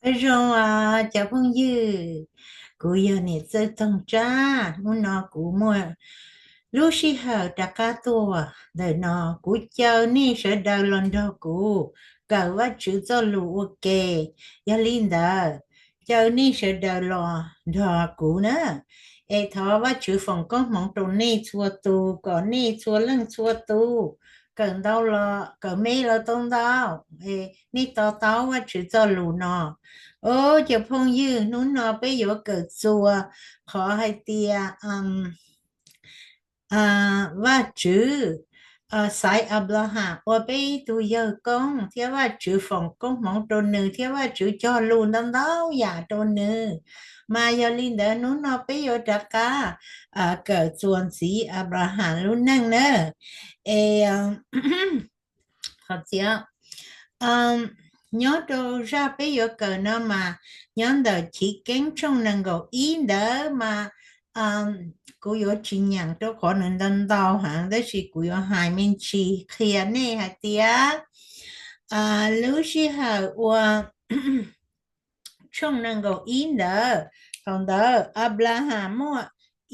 Nyob zoo cov phooj ywg, kuv yog niam Txawj Toog Tsab. Hnub no kuv muaj lub sij hawm rov qab tuaj ntawm no, kuv caw nej sawv daws los nrog kuv kawm Vajtswv txoj lus ua ke. Yog li ntawd, caw nej sawv daws los nrog kuv na, es thov Vajtswv foom koob hmoov rau nej txhua tus, kom nej txhua leej txhua tus kawm ntau los kawm me los tau ntau, nej to taub Vajtswv txoj lus no. Os, cov phooj ywg, hnub no peb yuav kawm txuas qhov hais tias Vajtswv xaiv Anplahas ua peb ib tug yawg koob, thiab Vajtswv foom koob hmoov rau nws, thiab Vajtswv cog lus ntau ntau yam rau nws. Mas yog li ntawd, hnub no peb yuav rov qab kawm txuas ntxiv Anplahas lub neej na. Es qhov txiav, nyob rau zaj peb yuav kawm no mas nyob ntawm Chiv Keeb tshooj nees nkaum ib ntawd mas kuv yuav tsis nyeem rau qhov nws ntau ntau heev, tab sis kuv yuav hais me ntsis qhia nej hais tias lub sij hawm uas tshooj nees nkaum ib ntawd, thaum ntawd Anplahas muaj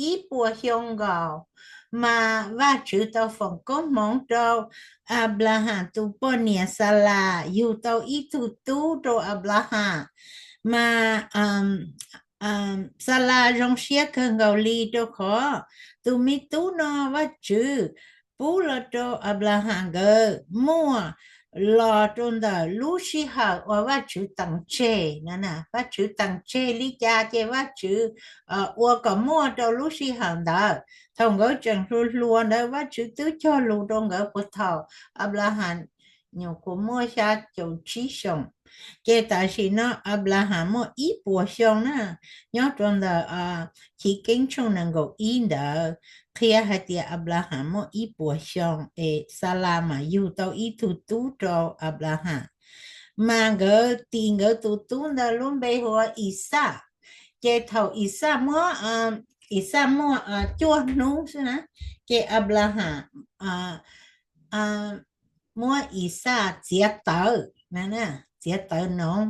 ib puas xyoo nkaus, mas Vajtswv tau foom koob hmoov rau Anplahas tus poj niam Xalas yug tau ib tug tub rau Anplahas. Mas Xalas zoo siab kawg nkaus li, rau qhov tus me tub no Vajtswv pub los rau Anplahas nkawd muaj los rau ntawm lub sij hawm uas Vajtswv teem tseg. Vajtswv teem tseg li cas ces Vajtswv ua kom muaj rau lub sij hawm ntawd. Thaum nkawd tseem hluas hluas ntawd Vajtswv twb cog lus rau nkawd puag thaum Anplahas nyuam qhuav muaj xya caum tsib xyoos. Ces tam sim no Anplahas muaj ib puas xyoo na. Nyob rau ntawm Chiv Keeb tshooj nees nkaum ib ntawd qhia hais tias Anplahas muaj ib puas xyoo es Xalas mas yug tau ib tug tub rau Anplahas. Mas nkawd tis nkawd tus tub ntawd lub npe hu ua Ixaj. Ces thaum Ixaj muab, Ixaj muaj cuaj hnub xwb na, ces Anplahas muab Ixaj txiav tawv, txiav tawv noov,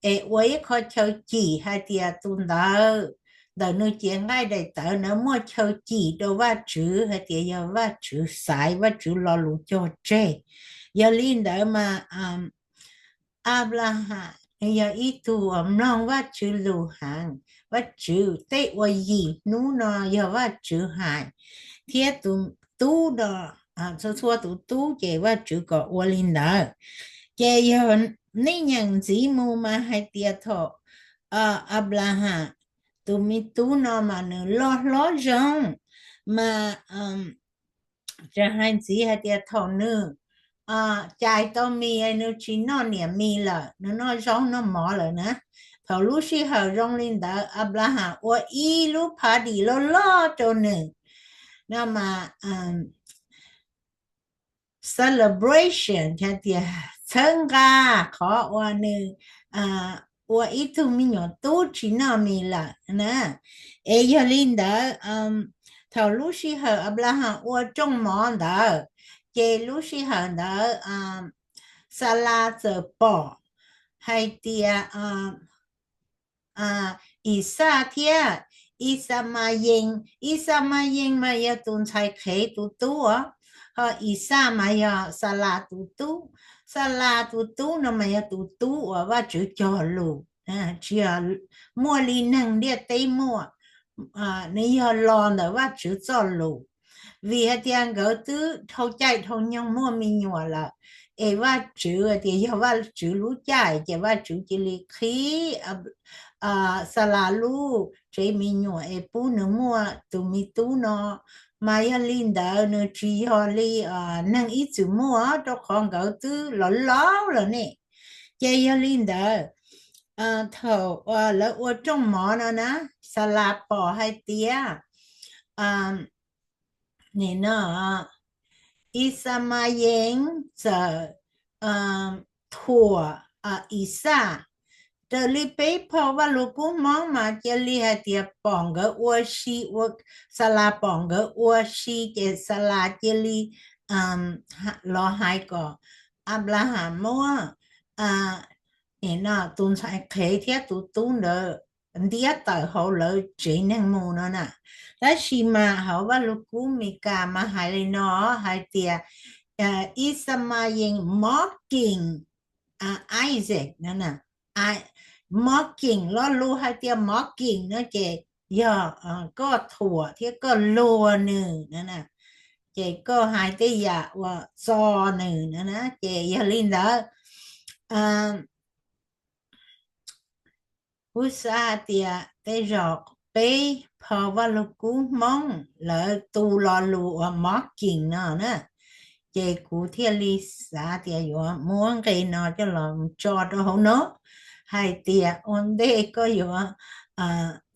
es ua ib qho chaw cim hais tias tus ntawd ntawm nws cev nqaij daim tawv ntawd muaj chaw cim rau Vajtswv hais tias yog Vajtswv xaiv, Vajtswv lo lus cog tseg. Yog li ntawd mas Anplahas nws yog ib tug uas mloog Vajtswv lus heev. Vajtswv tej uas yim hnub no yog Vajtswv hais, thiab tus tub no, txhua txhua tus tub ces Vajtswv kom ua li ntawd. Ces yog nej nyeem ntxiv mus mas hais tias thaum Anplahas tus me tub no mas nws loj hlob zoo, mas tseem hais ntxiv hais tias thaum nws cais tau mis, nws tsis noj niam mis lawm, nws noj zaub noj mov lawm na. Thaum lub sij hawm zoo li ntawd Anplahas ua ib lub party loj loj rau nws, no mas celebration hais tias txhawb nqa qhov uas nws ua ib tug me nyuam tub tsis noj mis lawm na. Es yog li ntawd, thaum lub sij hawm Anplahas ua rooj mov ntawd, ces lub sij hawm ntawd Xalas txawm pom hais tias Ixaj thiab Ixamayees, Ixamayees mas yog tus ntxhais qhev tus tub os, ho Ixaj mas yog Xalas tus tub. Xalas tus tub no mas yog tus tub uas Vajtswv cog lus, tsis yog muaj li neeg ntiaj teb muaj, nws yog los ntawm Vajtswv txoj lus. Vim hais tias nkawd twb dhau caij dhau nyoog muaj me nyuam lawm, es Vajtswv tias yog Vajtswv lub caij, ces Vajtswv cia li qhib Xalas lub tsev me nyuam es pub nws muaj tus me tub no. Mas yog li ntawd nws tsis yog li neeg ib txwm muaj, rau qhov nkawd twb los laus lawm ne. Ces yog li ntawd, thaum lawv ua rooj mov no na, Xalas pom hais tias, nim no, Ixamayees txawm thuam Ixaj. Raws li peb phau Vajluskub Hmoob mas cia li hais tias pom nkawd ua si, Xalas pom nkawd ua si ces Xalas cia li los hais kom Anplahas muab nim no tus ntxhais qhev thiab tus tub ntawd ntiab tawm hauv lawv tsev neeg mus no na. Tab sis mas hauv Vaj Lug Kub Amelikas mas hais li no, hais tias Isamayees mocking Isaac no na. Mocking, lo lus hais tias mocking no ces yog koj thuam thiab koj luag nws no na, ces koj hais tej yam uas txo nws no na. Ces yog li ntawd, kuv xav tias tej zaum peb pho Vaj Lug Kub Hmoob lawv tu lo lus uas mocking no na, ces kuv thiaj li xav tias yuav muab nqe no coj los tso rau hauv no, hais tias ua ntej koj yuav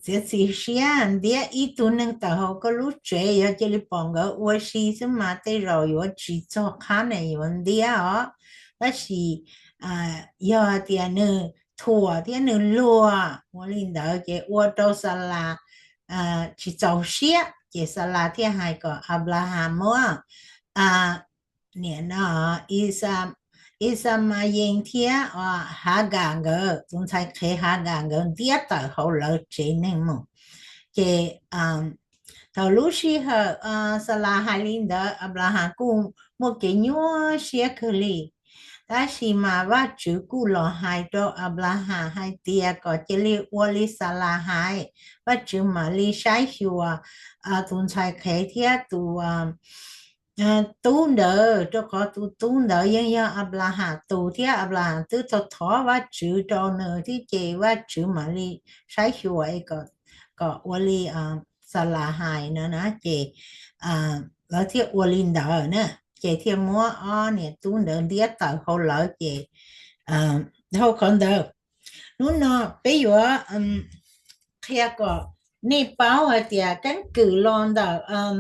txiav txim siab ntiab ib tug neeg tawm hauv koj lub tsev, yog cia li pom nkawd ua si xwb mas tej zaum yuav tsis txog qhab ne yuav ntiab os. Tab sis yog tias nws thuam thiab nws luag ua li ntawd ces ua rau Xalas tsis txaus siab, ces Xalas thiaj hais kom Anplahas muab nim no Isamayees thiab Hagas nkawd, tus ntxhais qhev Hagas nkawd ntiab tawm hauv lawv tsev neeg mus. Ces thaum lub sij hawm Xalas hais li ntawd, Anplahas kuj muaj kev nyuaj siab kawg li. Tab sis mas Vajtswv kuj los hais rau Anplahas hais tias kom cia li ua li Xalas hais, Vajtswv mam li saib xyuas tus ntxhais qhev thiab tus tub ntawd, rau qhov tus tub ntawd yeej yog Anplahas tus thiab Anplahas twb thov thov Vajtswv rau nws thiab ces Vajtswv mam li saib xyuas kom ua li Xalas hais no na. Ces lawv thiaj ua li ntawd na, ces thiaj muab ob niam tub ntawd ntiab tawm hauv lawv ces dhau qhov ntawd. Hnub no peb yuav qhia kom nej paub hais tias keeb kwm los ntawm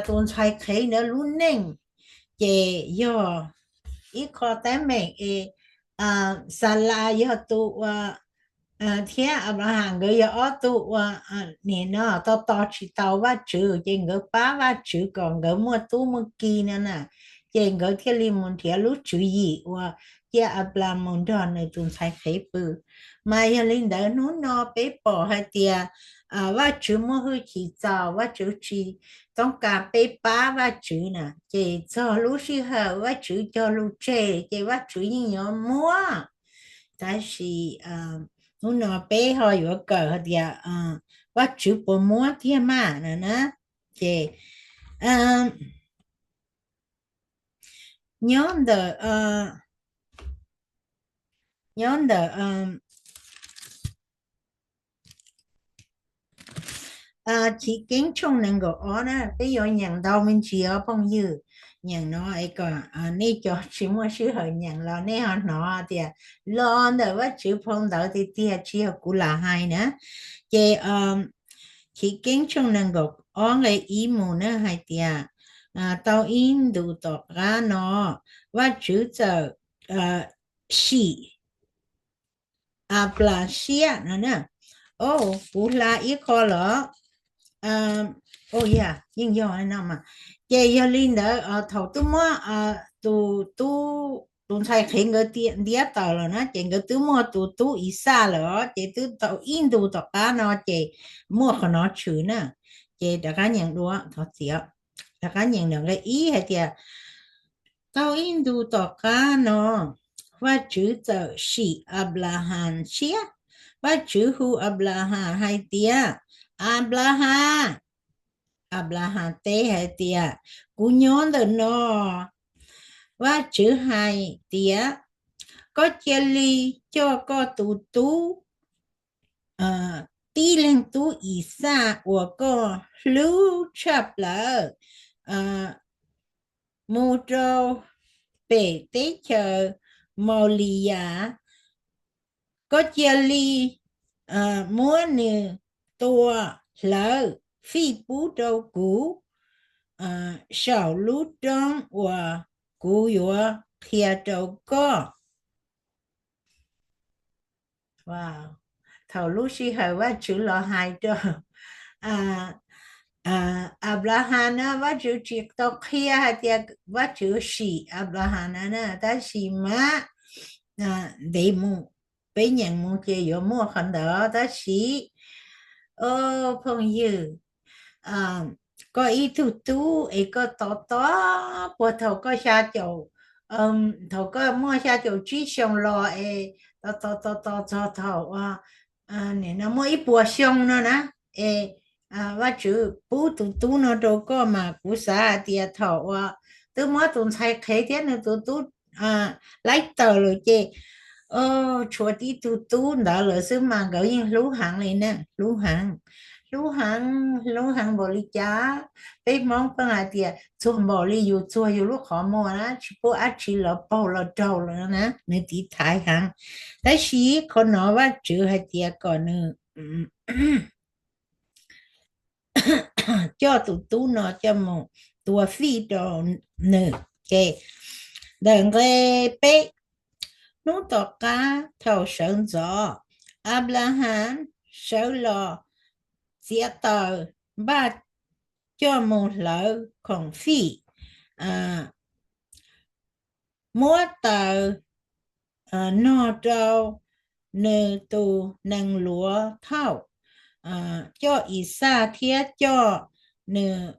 tus ntxhais qhev ntawd lub neej, ces yog ib qho teeb meem es Xalas yog tus ua thiab Anplahas nkawd yog ob tug ua nim no tos tos tsis tau Vajtswv, ces nkawd pab Vajtswv kom nkawd muaj tub muaj ki no na, ces nkawd thiaj li mus nrhiav lub tswv yim uas cia Anplahas mus nrog nws tus ntxhais qhev pw. Mas yog li ntawd hnub no peb pom hais tias Vajtswv muaj hwj chim txaus, Vajtswv tsis toob kas peb pab Vajtswv na, ces txog lub sij hawm Vajtswv cog lus tseg ces Vajtswv yeej yuav muab. Tab sis hnub no peb ho yuav kawm hais tias Vajtswv puas muab tiag mas no na. Ces nyob ntawm, nyob ntawm Chiv Keeb tshooj nees nkaum ob na, peb yuav nyeem ntau me ntsis os phooj ywg. Nyeem no es kom nej cov tsis muaj sij hawm nyeem los nej ho hnov tias los ntawm Vajtswv phau ntawv tiag tiag, tsis yog kuv lam hais na. Ces Chiv Keeb tshooj nees nkaum ob nqe ib mus na hais tias tau ib ntus tom qab no Vajtswv txawm sim Anplahas siab no na. Kuv hla ib qho los, o ya yeej yog no mas. Ces yog li ntawd thaum twb muab tus tub, tus ntxhais qhev nkawd ntiab tawm lawm na ces nkawd twb muaj tus tub Ixaj lawm os, ces twb tau ib ntus tom qab no ces muaj qhov no tshwm na. Ces rov qab nyeem dua, thov txim, rov qab nyeem nqe ib hais tias tau ib ntus tom qab no Vajtswv txawm sim Anplahas siab. Vajtswv hu Anplahas hais tias, Anplahas! Anplahas teb hais tias, kuv nyob ntawm no. Vajtswv hais tias, koj cia li coj koj tus tub, tib leeg tub Ixaj uas koj hlub tshaj plaws mus rau pem teb chaws Mauliyas. Koj cia li muab nws tua hlawv fij pub rau kuv saum lub roob uas kuv yuav qhia rau koj. Thaum lub sij hawm Vajtswv los hais rau Anplahas na, Vajtswv tsis tau qhia hais tias Vajtswv sim Anplahas na, tab sis mas ntev mus, peb nyeem mus ces yuav muaj qhov ntawd. Tab sis, o, phooj ywg, koj ib tug tub es koj tos tos puag thaum koj xya caum, thaum koj muaj xya caum tsib xyoo los es tos tos tos tos txog thaum nim no muaj ib puas xyoo no na, es Vajtswv pub tus tub no rau koj mas kuv xav hais tias thaum uas twb muab tus ntxhais qhev thiab nws tus tub laib tawm lawm ces tshuav tib tug tub ntawd lawm xwb mas nkawd yeej hlub heev li na, hlub heev, hlub heev, hlub heev npaum li cas. Peb Hmoob pheej hais tias txuag npaum li yus txuag yus lub qhov muag na, tsis pub dab tsi los paug los raug lawm na, nws tiv thaiv heev. Tab sis qhov no Vajtswv hais tias kom nws coj tus tub no coj mus tua fij rau nws. Ces ntawm nqe peb, hnub tom qab thaum sawv ntxov, Anplahas sawv los txiav taws npaj coj mus hlawv khoom fij, muab taws nog rau nws tus nees luav thauj, coj Ixaj thiab coj nws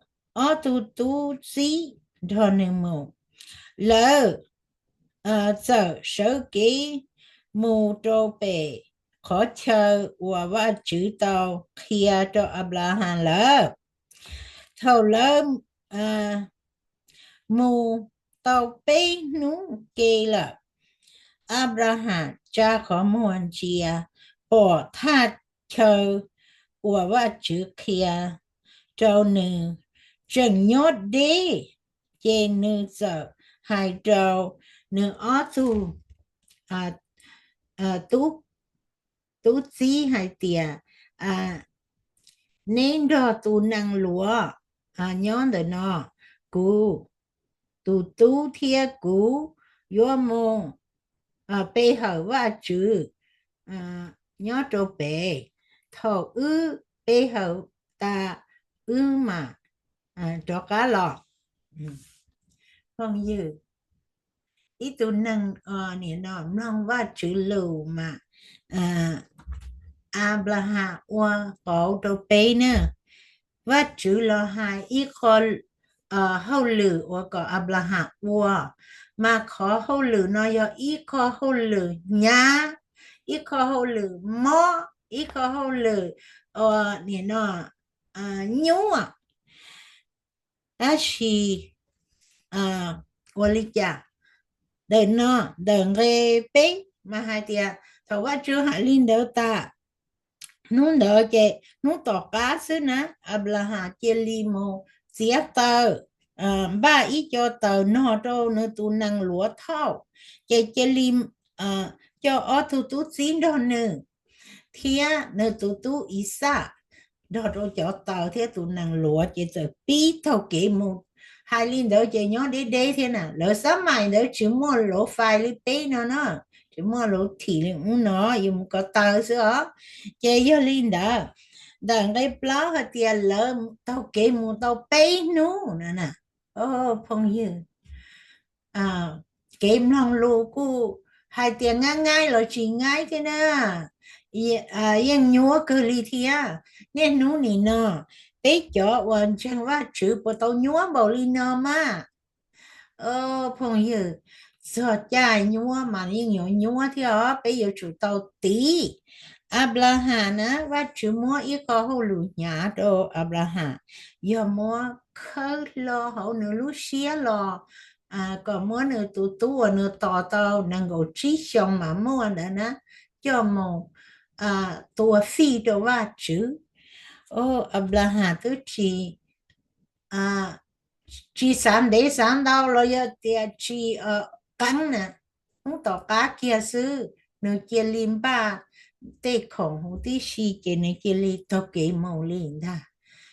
ob tug tub txib nrog nws mus. Lawv txawm sawv kev mus rau pem qhov chaw uas Vajtswv tau qhia rau Anplahas lawm. Thaum lawv mus tau peb hnub ke lawm, Anplahas tsa qhov muag ntsia, pom thaj chaw uas Vajtswv qhia rau nws tseem nyob deb, ces nws txawm hais rau nws ob tug tub tub txib hais tias, neb nrog tus nees luav nyob ntawm no, kuv tus tub thiab kuv yuav mus pe hawm Vajtswv nyob rau pem. Thaum wb pe hawm tas, wb mam rov qab los. Phooj ywg, ib tug neeg nim no mloog Vajtswv lus mas Anplahas ua pauv rau peb na. Vajtswv los hais ib qho hauj lwm uas kom Anplahas ua, mas qhov hauj lwm no yog ib qho hauj lwm hnyav, ib qho hauj lwm mob, ib qho hauj lwm nim no nyuaj. Tab sis ua li cas? Ntawm no, ntawm nqe peb mas hais tias thaum Vajtswv hais li ntawd tas, hnub ntawd ces hnub tom qab xwb na, Anplahas cia li mus txiav taws npaj ib co taws nog rau nws tus nees luav thauj, ces cia li coj ob tug tub txib nrog nws thiab nws tus tub Ixaj nrog rau cov taws thiab tus nees luav ces txawm pib taug kev mus. Hais li ntawd ces nyob deb deb thiab na, lawv xab maim ntawd tsis muaj luv fais li peb no na, tsis muaj luv thim li ub no, yus mus ko taw xwb os. Ces yog li ntawd, ntawm nqe plaub hais tias lawv taug kev mus tau peb hnub na. Phooj ywg, kev mloog lus kuj hais tias nyab nyaib los tsis nyaib thiab na, yeej nyuaj kawg li thiab. Niaj hnub nim no, peb cov uas ntseeg Vajtswv puas tau nyuaj npaum li no mas? Phooj ywg, txog caij nyuaj mas yeej yuav nyuaj thiab os, peb yuav tsum tau tiv. Anplahas na, Vajtswv muab ib qho hauj lwm hnyav rau Anplahas, yog muab khawb hlo hauv nws lub siab los, kom muab nws tus tub uas nws tos tau nees nkaum tsib xyoos mas muaj ntawd na, coj mus tua fij rau Vajtswv. Anplahas twb tsis tsis xav ntev xav ntau los yog tias tsis qeeb na, hnub tom qab kiag xwb nws cia li npaj tej khoom huv tib si ces nws cia li taug kev mus li ntag.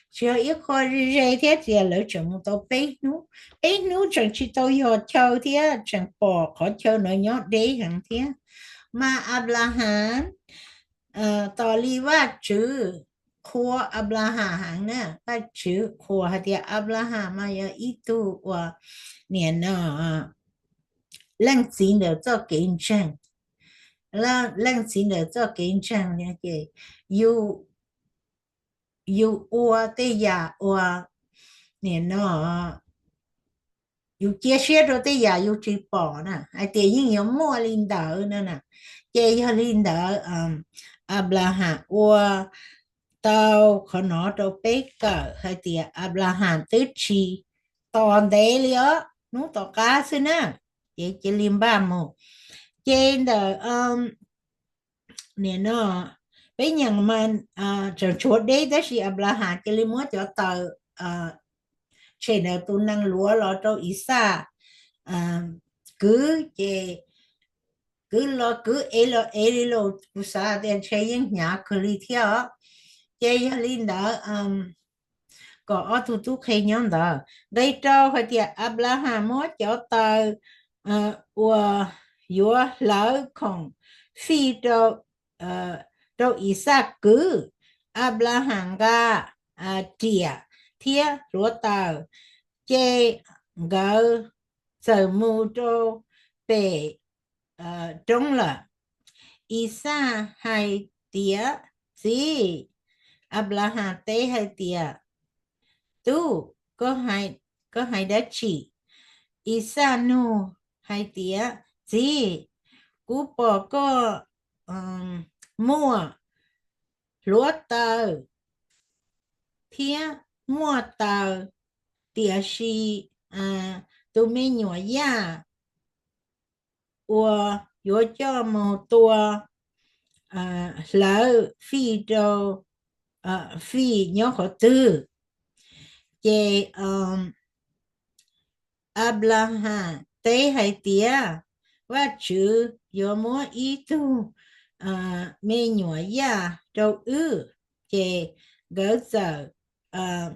Tsis yog ib qho ze thiab, tias lawv tseem mus tau peb hnub, peb hnub tseem tsis tau yog chaw thiab tseem pom qhov chaw no nyob deb heev thiab. Mas Anplahas, tos li Vajtswv qhuas Anplahas heev na, Vajtswv qhuas hais tias Anplahas mas yog ib tug uas nim no leej txiv ntawm txoj kev ntseeg. leej txiv ntawd txoj kev ntseeg no ces yus, yus ua tej yam uas, nim no, yus cia siab rau tej yam yus tsis pom na, hais tias yeej yuav muaj li ntawd no na. Ces yog li ntawd, Anplahas ua tau qhov no rau peb kawm hais tias Anplahas twb tsis tos ntev li os, hnub tom qab xwb na, ces cia li npaj mus. Ces ntawm, nim no, peb nyeem mas tseem tshuav deb tab sis Anplahas cia li muab cov taws tshem ntawm tus nees luav los rau Ixaj kwv, ces kwv los kwv, ev los ev li los kuv xav tias ntshe yeej hnyav kawg li thiab os. Ces yog li ntawd, kom ob tug tub qhe nyob ntawd. Nqe rau hais tias Anplahas muab cov taws uas yuav hlawv khoom fij rau Ixaj kwv. Anplahas nqa riam thiab hluav taws, ces nkawd txawm mus rau pem roob lawm. Ixaj hais tias, Txiv. Anplahas teb hais tias, Tub, koj hais dab tsi? Ixaj nug hais tias, Txiv, kuv pom koj muaj hluav taws thiab muaj taws, tiam sis tus me nyuam yaj uas yuav coj mus tua hlawv fij rau, fij nyob qhov twg? Ces Anplahas teb hais tias, Vajtswv yuav muab ib tug me nyuam yaj rau wb. Ces nkawd txawm,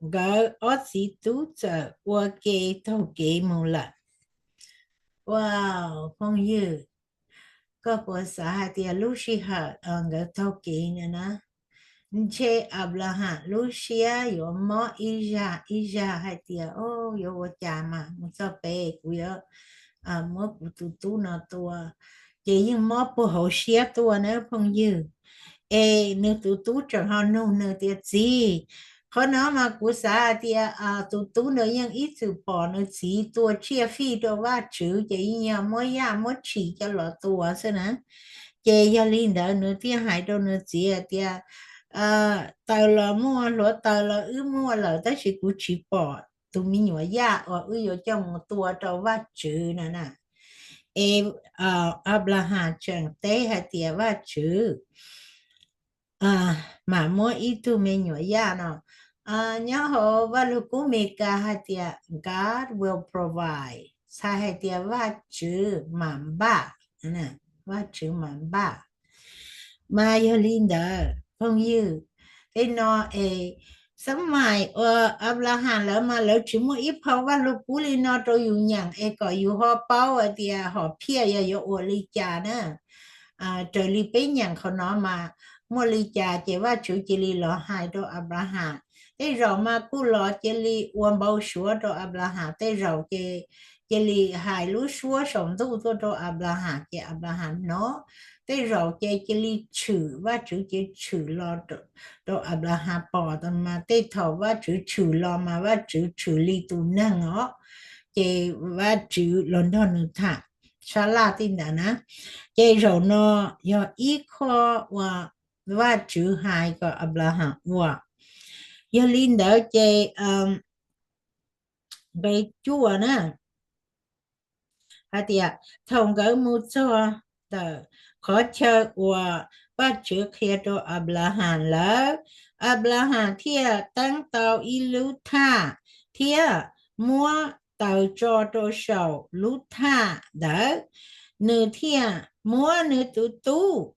nkawd ob txiv tub txawm ua ke taug kev mus lawm. Ua, phooj ywg, koj puas xav hais tias lub sij hawm nkawd taug kev no na, ntshe Anplahas lub siab yuav mob ib zag ib zag hais tias, O, yuav ua cas mas mus txog pem kuv yuav muab kuv tus tub no tua. Ces yeej mob puag hauv siab tuaj na phooj ywg. Es nws tus tub tseem ho nug nws tias, Txiv, qhov no mas kuv xav hais tias tus tub ntawd yeej ib txwm pom nws txiv tua tsiaj fij rau Vajtswv ces yeej yog muab yaj muab tshis coj los tua xwb na. Ces yog li ntawd nws thiaj hais rau nws txiv hais tias, Taws los muaj, hluav taws los wb muaj lawm, tab sis kuv tsis pom tus me nyuam yaj uas wb yuav coj mus tua rau Vajtswv no na. Es Anplahas tseem teb hais tias, Vajtswv mam muab ib tug me nyuam yaj no. Nyob hauv Vaj Lug Kub Mes Kas hais tias God will provide, txhais hais tias Vajtswv mam npaj, Vajtswv mam npaj. Mas yog li ntawd phooj ywg, tej no es xab mais uas Anplahas lawv mas lawv tsis muaj ib phau Vaj Lug Kub li no rau yus nyeem es kom yus ho paub hais tias hom phiaj yog yuav ua li cas na. Raws li peb nyeem qhov no mas muaj li cas ces Vajtswv cia li los hais rau Anplahas. Tej zaum mas kuj los cia li ua npau suav rau Anplahas, tej zaum ces cia li hais lub suab saum ntuj tuaj rau Anplahas ces Anplahas hnov. Tej zaum ces cia li tshwm, Vajtswv ces tshwm los rau Anplahas pom, mas tej thaum Vajtswv tshwm los mas Vajtswv tshwm li tus neeg os, ces Vajtswv los nrog nws tham sab laj tej ntawd na. Ces zaum no yog ib qho uas Vajtswv hais kom Anplahas ua. Yog li ntawd ces nqe cuaj na, hais tias, Thaum nkawd mus txog ntawm qhov chaw uas Vajtswv qhia rau Anplahas lawm, Anplahas thiaj teeb tau ib lub thaj thiab muab taws tso rau saum lub thaj ntawd. Nws thiaj muab nws tus tub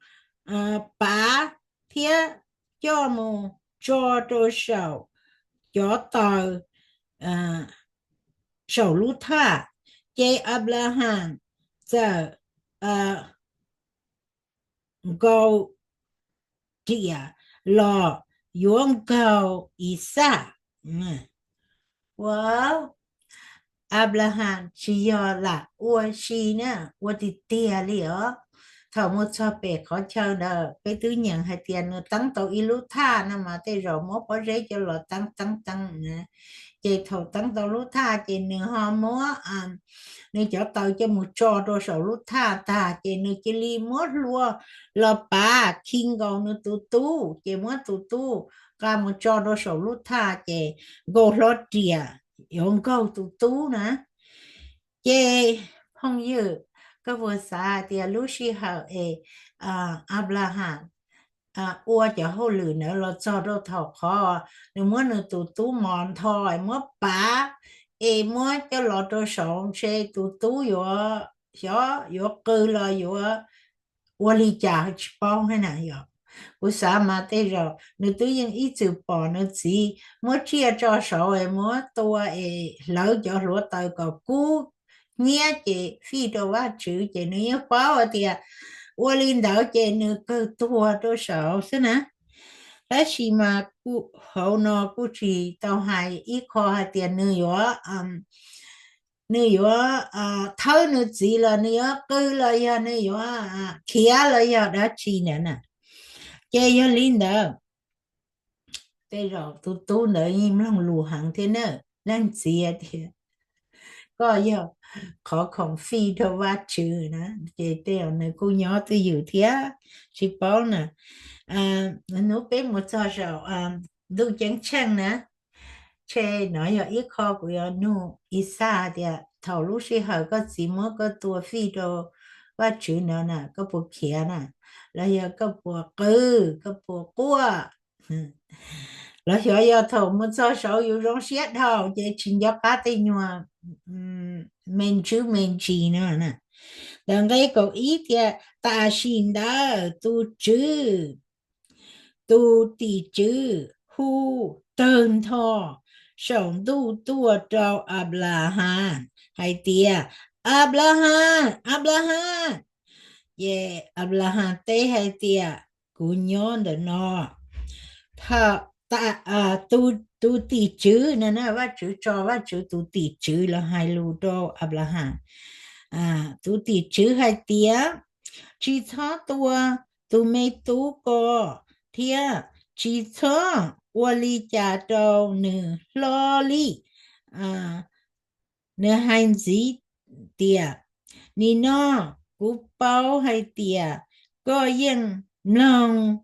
pav thiab coj mus tso rau saum cov taws saum lub thaj. Ces Anplahas txawm nkaus riam los yuav nkaug Ixaj. Ua, Anplahas tsis yog lam ua si na, ua tiag tiag li os. Thaum mus txog pem qhov chaw ntawd peb twb nyeem hais tias nws teeb tau ib lub thaj no mas tej zaum muab pob zeb coj los teeb teeb teeb na. Ces thaum teeb tau lub thaj ces nws ho muab nws cov taws coj mus tso rau saum lub thaj tag ces nws cia li muab hlua los pav khi nkaus nws tus tub, ces muab tus tub nqa mus tso rau saum lub thaj ces nkaus hlo riam yuav nkaug tus tub na. Ces phooj ywg, koj puas xav hais tias lub sij hawm es Anplahas ua cov hauj lwm ntawd los txog rau thaum qhov nws muab nws tus tub mos ntho muab pav es muab coj los rau saud ntshe tus tub yuav, xyov yuav qw los yuav ua li cas tsis paub na yom. Kuv xav mas tej zaum nws twb yeej ib txwm pom nws txiv muab tsiaj tso saud es muab tua es hlawv cov hluav taws kom kub hnyiab ces fij rau Vajtswv ces nws yeej paub hais tias ua li ntawd ces nws kawg tuag rau saud xwb na. Tab sis mas hauv no kuj tsis tau hais ib qho hais tias nws yuav nws yuav thawb nws txiv los nws yuav qw los yog nws yuav khiav los yog dab tsi ntawd na. Ces yog li ntawd, tej zaum tus tub ntawd yeej mloog lus heev thiab na, leej txiv tias koj yog qhov khoom fij rau Vajtswv na, ces tej zaum nws kuj nyob twj ywm thiab tsis paub na. Hnub peb mus txog saum ntuj ceeb tsheej na, ntshe no yog ib qho kuv yuav nug Ixaj tias thaum lub sij hawm koj txiv muab koj tua fij rau Vajtswv no na, koj puas khiav na, los yog koj puas qw, koj puas quaj, los xyov yog thaum mus txog saud yus zoo siab dhau ces tsis nco qab tej nyuag me ntsis me ntsis no na. Ntawm nqe kaum ib tias tam sim ntawd tus Tswv, tus tim tswv hu tawg ntho saum ntuj tuaj rau Anplahas hais tias, Anplahas, Anplahas. Ces Anplahas teb hais tias, kuv nyob ntawm no. Thaum tus tim tswv no na, Vajtswv tso Vajtswv tus tim tswv los hais lus rau Anplahas. Tus tim tswv hais tias, tsis txhob tua tus me tub ko thiab tsis txhob ua li cas rau nws hlo li. Nws hais ntxiv tias, nim no kuv paub hais tias koj yeej mloog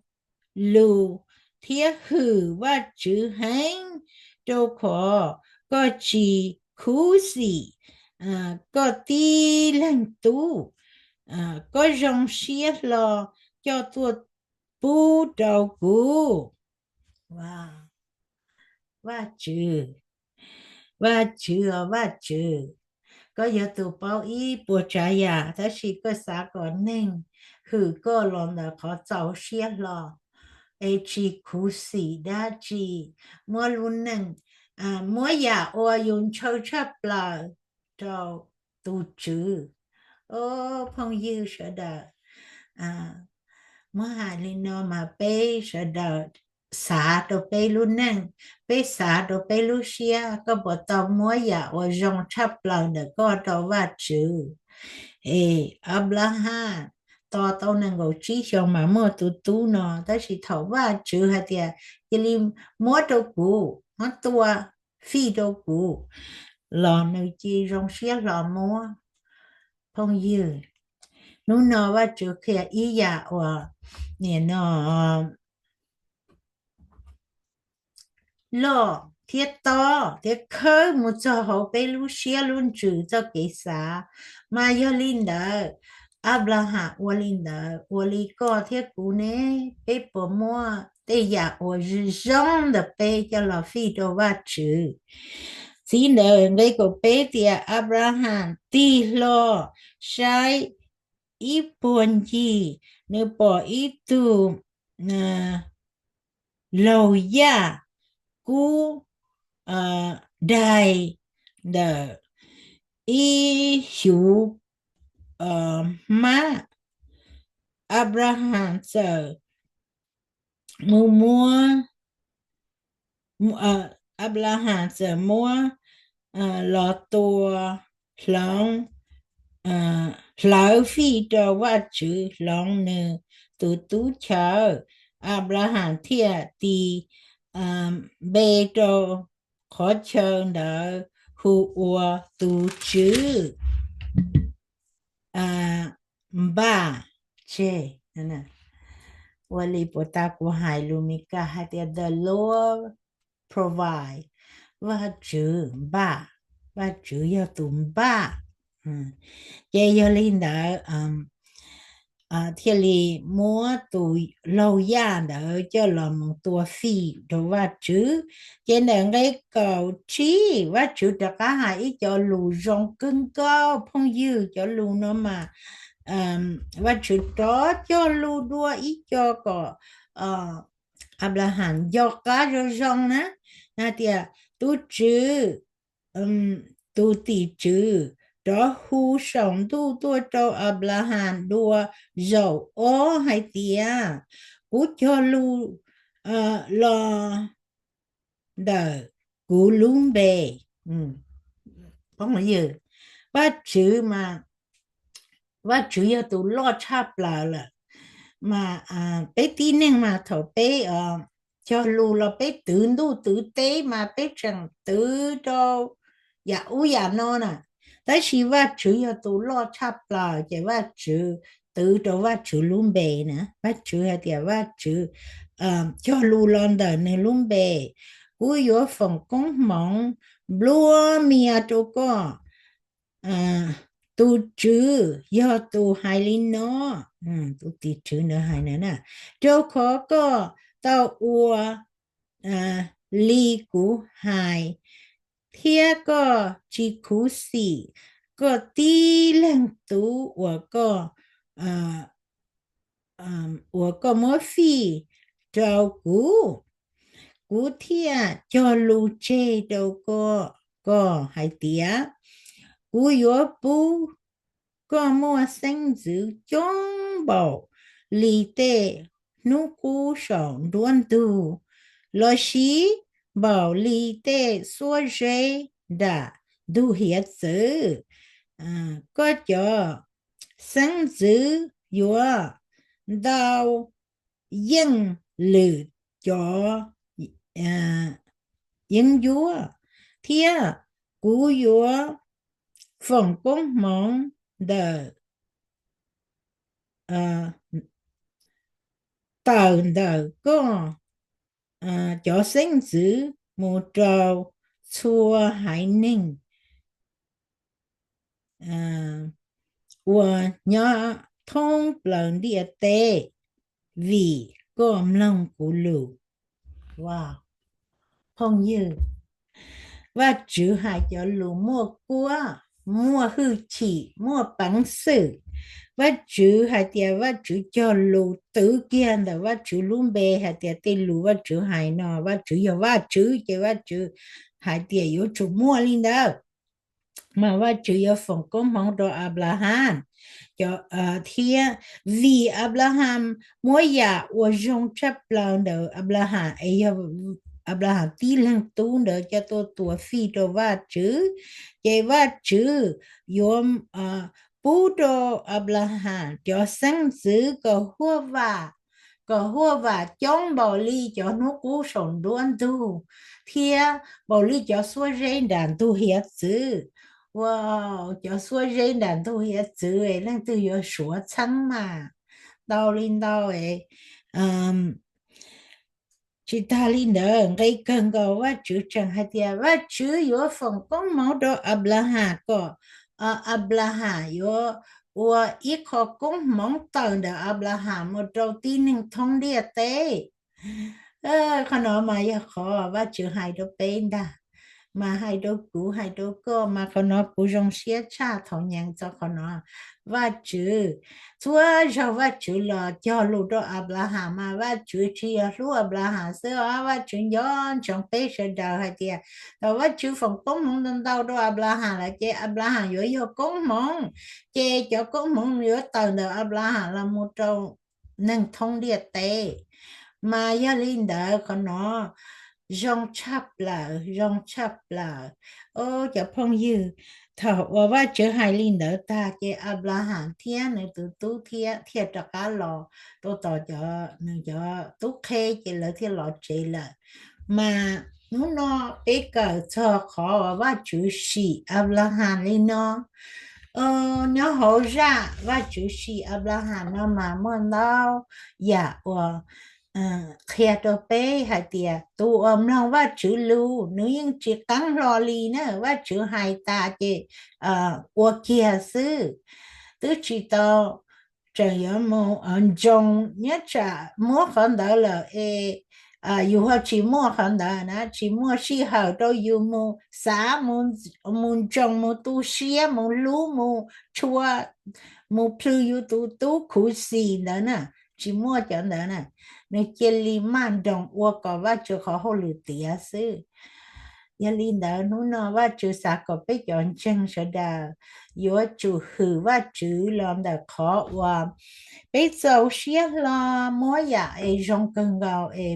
lus thiab hwm Vajtswv heev, rau qhov koj tsis khuv xim koj tib leeg tub, koj zoo siab hlo coj tuaj pub rau kuv. Vajtswv, Vajtswv os Vajtswv, koj yog tus paub ib puas tsav yam, tab sis koj xav kom neeg hwm koj los ntawm qhov txaus siab hlo, es tsis khuv xim dab tsi, muab lub neej, muab yam uas yus ntshaw tshaj plaws rau tus Tswv. Os phooj ywg sawv daws, muab hais li no mas peb sawv daws xav rau peb lub neej, peb xav rau peb lub siab, koj puas tau muab yam uas zoo tshaj plaws ntawm koj rau Vajtswv? Es Anplahas tos tau nees nkaum tsib xyoos mas muaj tus tub no, tab sis thaum Vajtswv hais tias cia li muab rau kuv, muab tua fij rau kuv los nws cia zoo siab hlo muab. Phooj ywg, hnub no Vajtswv qhia ib yam uas nim no loj thiab tob thiab khawb mus txog hauv peb lub siab lub ntsws txoj kev xav. Mas yog li ntawd, Anplahas ua li ntawd, ua li koj thiab kuv ne, peb puas muab tej yam uas zoo ntawm peb coj los fij rau Vajtswv? Txiv ntawd nqe kaum peb tias Anplahas tig hlo saib ib puag ncig, nws pom ib tug laug yaj kub daig ntawm ib xyuv hmab. Anplahas txawm mus muab, Anplahas txawm muab los tua hloov, hlawv fij rau Vajtswv hloov nws tus tub chaw. Anplahas thiaj tis npe rau qhov chaw ntawd hu ua tus Tswv npaj tseg. Ua li puas tas kuv hais lus Mis Kas hais tias the Lord provide, Vajtswv npaj, Vajtswv yog tus npaj. Ces yog li ntawd thiaj li muab tus laug yaj ntawd coj los mus tua fij rau Vajtswv. Ces ntawm nqe kaum tsib Vajtswv rov qab hais ib co lus zoo kawg nkaus phooj ywg, cov lus no mas Vajtswv rov cog lus dua ib co kom Anplahas nco qab zoo zoo na, hais tias tus Tswv, tus tim tswv rov hu saum ntuj tuaj rau Anplahas dua zaum ob hais tias, kuv cog lus los ntawm kuv lub npe. Phooj ywg, Vajtswv mas, Vajtswv yog tus loj tshaj plaws lawm. Mas peb tib neeg mas thaum peb cog lus los peb twv ntuj twv teb mas peb tseem twv rau yam ub yam no na. Tab sis Vajtswv yog tus loj tshaj plaws ces Vajtswv twv rau Vajtswv lub npe na. Vajtswv hais tias Vajtswv cog lus los ntawm nws lub npe, kuv yuav foom koob hmoov nplua mias rau koj. Tus Tswv yog tus hais li no, tus tim tswv ntawd hais na, rau qhov koj tau ua li kuv hais, thiab koj tsis khuv xim koj tib leeg tub uas koj uas koj muab fij rau kuv, kuv thiaj cog lus tseg rau koj hais tias, kuv yuav pub koj muaj xeeb ntxwv coob npaum li tej hnub qub saum nruab ntug, los sis npaum li tej xuab zeb nram ntug hiav txwv. Koj cov xeeb ntxwv yuav ntau yeej lwm cov yeeb ncuab, thiab kuv yuav foom koob hmoov ntawm tawm ntawm koj cov xeeb ntxwv mus rau txhua haiv neeg uas nyob thoob plaws ntiaj teb, vim koj mloog kuv lus. Phooj ywg, Vajtswv hais cov lus muaj kuab, muaj hwj chim, muaj peev xwm. Vajtswv hais tias Vajtswv cog lus twv kiag ntawm Vajtswv lub npe hais tias tej lus Vajtswv hais no, Vajtswv yog Vajtswv ces Vajtswv hais tias yuav tsum muaj li ntawd. Mas Vajtswv yuav foom koob hmoov rau Anplahas, thiab vim Anplahas muab yam uas zoo tshaj plaws ntawm Anplahas es yog Anplahas tib leeg tub ntawd coj tuaj tua fij rau Vajtswv, ces Vajtswv yuav pub rau Anplahas cov xeeb ntxwv kom huaj vam, kom huaj vam coob npaum li cov hnub qub saum nruab ntug, thiab npaum li cov xuab zeb nram ntug hiav txwv. Ua, cov xuab zeb nram ntug hiav txwv leej twg yuav suav txheeb mas ntau li ntau. Tsis tas li ntawd, nqe kawg nkaus Vajtswv tseem hais tias Vajtswv yuav foom koob hmoov rau Anplahas kom Anplahas yuav ua ib qho koob hmoov tawm ntawm Anplahas mus rau tib neeg thoob ntiaj teb. Qhov no mas yog qhov Vajtswv hais rau peb ntag, mas hais rau kuv hais rau koj mas qhov no kuv zoo siab tshaj thaum nyeem txog qhov no. Vajtswv, txhua zaug Vajtswv los cog lus rau Anplahas mas Vajtswv tsis yog hlub Anplahas xwb os, Vajtswv nco ntsoov peb sawv daws hais tias thaum Vajtswv foom koob hmoov ntau ntau rau Anplahas lawm ces Anplahas yuav yog koob hmoov, ces cov koob hmoov yuav tawm ntawm Anplahas los mus rau neeg thoob ntiaj teb. Mas yog li ntawd qhov no Zoo tshaj plaws, zoo tshaj plaws. Os, cov phooj ywg, thaum uas Vajtswv hais li ntawd tag ces Anplahas thiab nws tus tub thiab thiaj rov qab los tuaj tos cov, nws cov tub qhe ces lawv thiaj los tsev lawm. Mas hnub no peb kawm txog qhov uas Vajtswv sim Anplahas li no. Nyob hauv zaj Vajtswv sim Anplahas no mas muaj ntau yam uas qhia rau peb hais tias tus uas mloog Vajtswv lus nws yeej tsis qeeb hlo li na, Vajtswv hais tas ces ua kiag xwb, twb tsis tau tseem yuav mus ntsoo, nyob tsam muab qhov ntawd lawm es yus ho tsis muaj qhov ntawd na, tsis muaj sij hawm rau yus mus xav, mus ntsoo, mus tu siab, mus hlub, mus tshua, mus plhws yus tus tub khuv xim ntawd na, tsis muaj cov ntawd na, nws cia li maj nroos ua kom Vajtswv qhov hauj lwm tiav xwb. Yog li ntawd hnub no Vajtswv xav kom peb cov ntseeg sawv daws yuav tsum hwm Vajtswv los ntawm qhov uas peb txaus siab hlo muab yam es zoo kawg nkaus es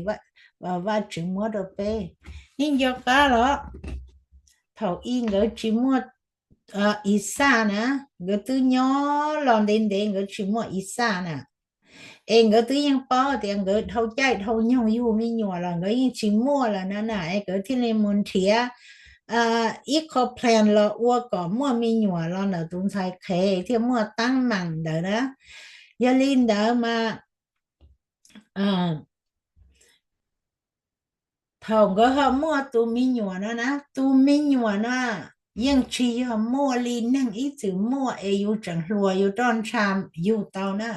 Vajtswv muab rau peb. Nej nco qab los thaum ub nkawd tsis muaj Ixaj na, nkawd twb nyob los ntev ntev nkawd tsis muaj Ixaj na, es nkawd twb yeej paub tias nkawd dhau caij dhau nyoog yug me nyuam los nkawd yeej tsis muaj lawm na na, es nkawd thiaj li mus nrhiav ib qho plan los ua kom muaj me nyuam los ntawm tus ntxhais qhev thiaj muaj teeb meem ntawd na. Yog li ntawd mas thaum nkawd ho muaj tus me nyuam no na, tus me nyuam no yeej tsis yog muaj li neeg ib txwm muaj es yus tseem hluas yus roj ntsha yug tau na,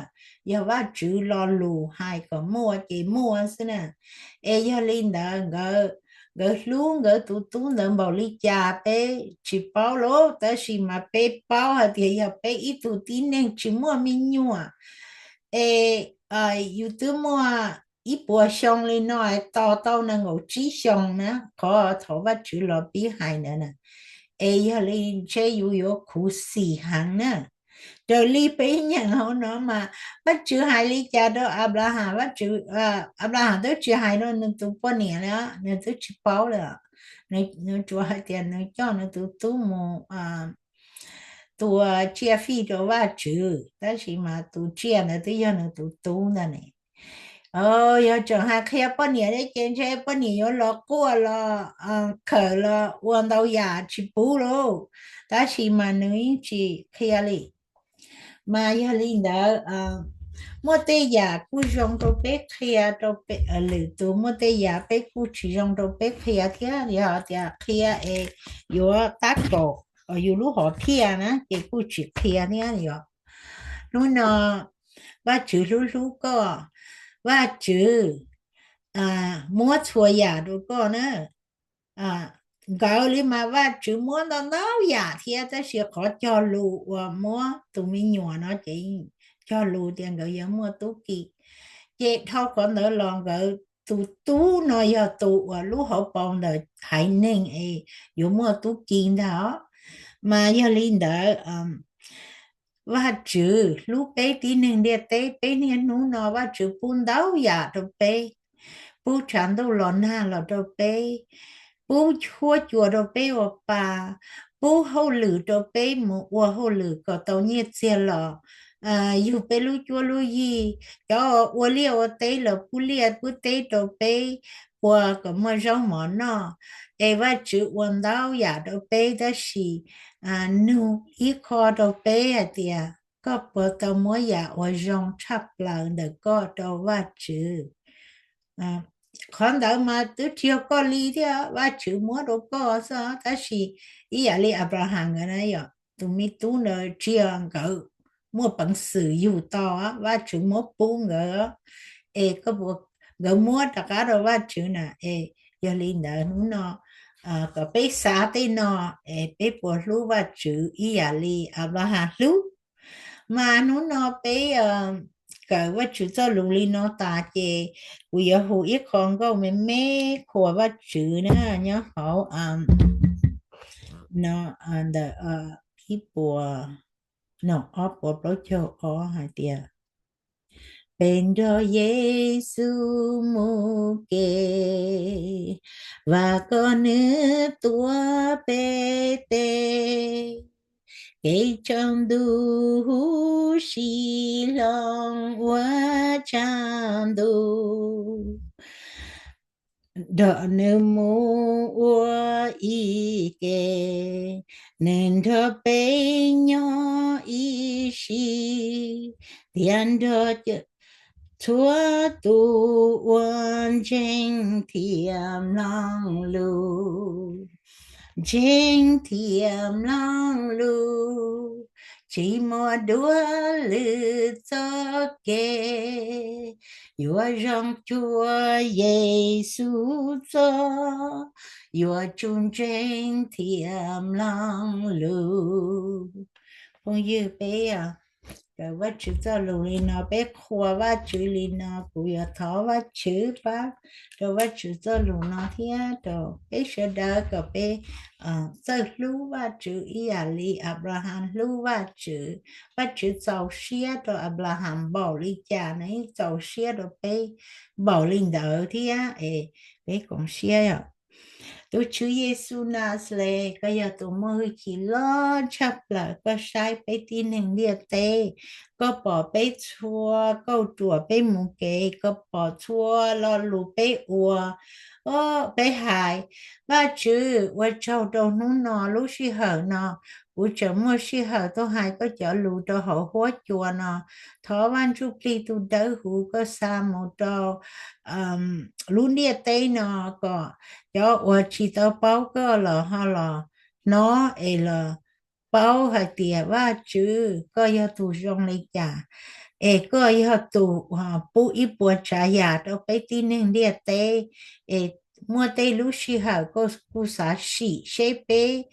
yog Vajtswv lo lus hais kom muaj ces muaj xwb na. Es yog li ntawd nkawd, nkawd hlub nkawd tus tub ntawd npaum li cas peb tsis paub lauj, tab sis mas peb paub hais tias yog peb ib tug tib neeg tsis muaj me nyuam es yus twb muaj ib puas xyoo li no, tos tau nees nkaum tsib xyoo na, qhov thaum Vajtswv los pib hais ntawd na, es yog li ntshe yus yuav khuv xim heev na. Raws li peb nyeem hauv no mas Vajtswv hais li cas rau Anplahas, Vajtswv, Anplahas twb tsis hais rau nws tus poj niam li, nws twb tsis paub li. Nws tsuas hais tias nws coj nws tus tub mus tua tsiaj fij rau Vajtswv, tab sis mas tus tsiaj ntawd twb yog nws tus tub ntag ne. Yog tseem hais qhia poj niam thiab ces ntshe poj niam yuav los quaj los khawm los ua ntau yam tsis pub lauj, tab sis mas nws yeej tsis qhia li. Mas yog li ntawd, muaj tej yam kuj zoo rau peb qhia rau lwm tus, muaj tej yam peb kuj tsis zoo rau peb qhia thiab. Yog tias qhia es yuav tab kaum yus lub hom phiaj na ces kuj tsis qhia thiab yom. Hnub no Vajtswv hlub hlub koj, Vajtswv muab txhua yam rau koj na. Nkawd li mas Vajtswv muab ntau ntau yam thiab, tab sis qhov cog lus uas muab tus me nyuam no ces cog lus tias nkawd yuav muaj tub ki. Ces dhau qhov ntawd los nkawd tus tub no yog tus uas lub hauv paus ntawm haiv neeg es yuav muaj tub ki ntag os. Mas yog li ntawd, Vajtswv hlub peb tib neeg ntiaj teb, peb niaj hnub no Vajtswv pub ntau yam rau peb, pub tshav ntuj los nag los rau peb, pub huab cua rau peb ua pa, pub hauj lwm rau peb mus ua hauj lwm kom tau nyiaj txiag los yug peb lub cuab lub yig, cov ua liaj ua teb los pub liaj pub teb rau peb ua kom muaj zaub mov noj. Es Vajtswv ua ntau yam rau peb, tab sis nug ib qho rau peb hais tias koj puas tau muab yam uas zoo tshaj plaws ntawm koj rau Vajtswv? Qhov ntawd mas twb tsis yog koj li thiab, Vajtswv muab rau koj xwb, tab sis ib yam li Anplahas nkawd na yom, tus me tub ntawd tsis yog nkawd muaj peev xwm yug tau, Vajtswv muab pub nkawd, es nkawd muab rov qab rau Vajtswv na. Es yog li ntawd hnub no kom peb xav tej no, es peb puas hlub Vajtswv ib yam li Anplahas hlub? Mas hnub no peb kawm Vajtswv txoj lus li no tas ces kuv yuav hu ib qho nkauj me me qhuas Vajtswv na, nyob hauv no, ntawm ib puas, no, ob puas plaub caug ob hais tias, peb nrog Yexus mus kev, vam kom nws tuav peb tes, kev tsaus ntuj huv si hloov ua tsaus ntuj. Nrog nws mus ua ib ke, nws nrog peb nyob ib sim, thiab nrog txhua tus uas ntseeg thiab mloog lus, ntseeg thiab mloog lus, tsis muaj dua lwm txoj kev yuav zoo cuag Yexus txoj, yuav tsum ntseeg thiab mloog lus. Phooj ywg, peb raws Vajtswv txoj lus li no, peb qhuas Vajtswv li no, kuv yuav thov Vajtswv pab rau Vajtswv txoj lus no thiab rau peb sawv daws kom peb txawj hlub Vajtswv ib yam li Anplahas hlub Vajtswv. Vajtswv txaus siab rau Anplahas npaum li cas, nws yeej txaus siab rau peb npaum li ntawd thiab. Es peb koom siab os. Tus Tswv Yexus Naxales, koj yog tus muaj hwj chim loj tshaj plaws, koj saib peb tib neeg ntiaj teb, koj pom peb txhua kauj ruam peb mus kev, koj pom txhua lo lus peb ua, peb hais. Vajtswv, ua tsaug rau hnub no lub sij hawm no, kuv tseem muaj sij hawm tuaj hais koj cov lus rau hauv huab cua no. Thov Vaj Ntsujplig tus dawb huv koj xa mus rau lub ntiaj teb no, kom cov uas tsis tau paub koj los ho los hnov es los paub hais tias Vajtswv, koj yog tus zoo li cas, es koj yog tus pub ib puas tsav yam rau peb tib neeg ntiaj teb. Es muaj tej lub sij hawm koj kuj xav sim seb peb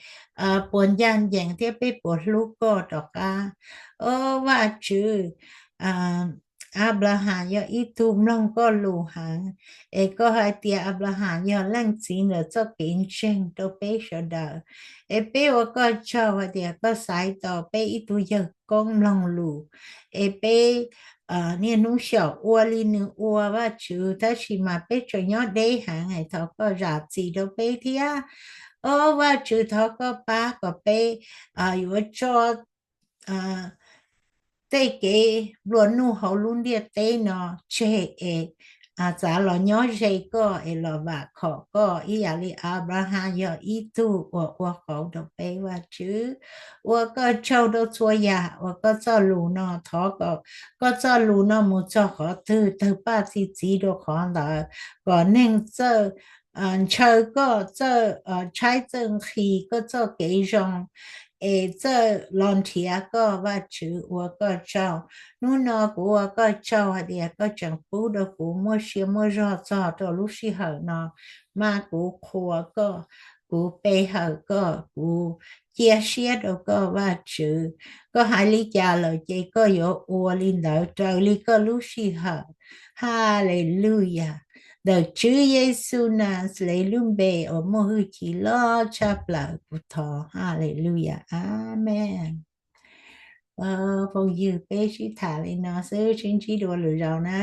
puas ncaj ncees thiab peb puas hlub koj rov qab. Au Vajtswv, Anplahas yog ib tug mloog koj lus heev, es koj hais tias Anplahas yog leej txiv ntawm txoj kev ntseeg rau peb sawv daws. Es peb ua koj tsaug hais tias koj xaiv tau peb ib tug yawg koob mloog lus, es peb niaj hnub xyaum ua li nws ua, Vajtswv, tab sis mas peb tseem nyob deb heev, thov koj zam txim rau peb thiab. Au Vajtswv, thov koj pab kom peb yuav tso tej kev nplua nuj hauv lub ntiaj teb no tseg es txav los nyob ze koj es los vam khom koj ib yam li Anplahas yog ib tug uas ua qauv rau peb, Vajtswv. Ua koj tsaug rau txhua yam uas koj txoj lus no, thov kom koj txoj lus no mus txog qhov twg, tawg paj txi txiv rau qhov ntawd, kom neeg txawj ntshaw koj, txawj tshaib txawj nqhis koj txoj kev zoo, es txawj los nrhiav koj, Vajtswv. Ua koj tsaug. Hnub no kuv ua koj tsaug hais tias koj tseem pub rau kuv muaj sia muaj zog txog rau lub sij hawm no, mas kuv qhuas koj, kuv pe hawm koj, kuv cia siab rau koj, Vajtswv. Koj hais li cas lawm ces koj yuav ua li ntawd raws li koj lub sij hawm. Haleluyas. Ntawm Tswv Yexus Naxales lub npe uas muaj hwj chim loj tshaj plaws kuv thov. Haleluyas. Amees. Phooj ywg, peb sib tham li no xwb, sib ntsib dua lwm zaus na.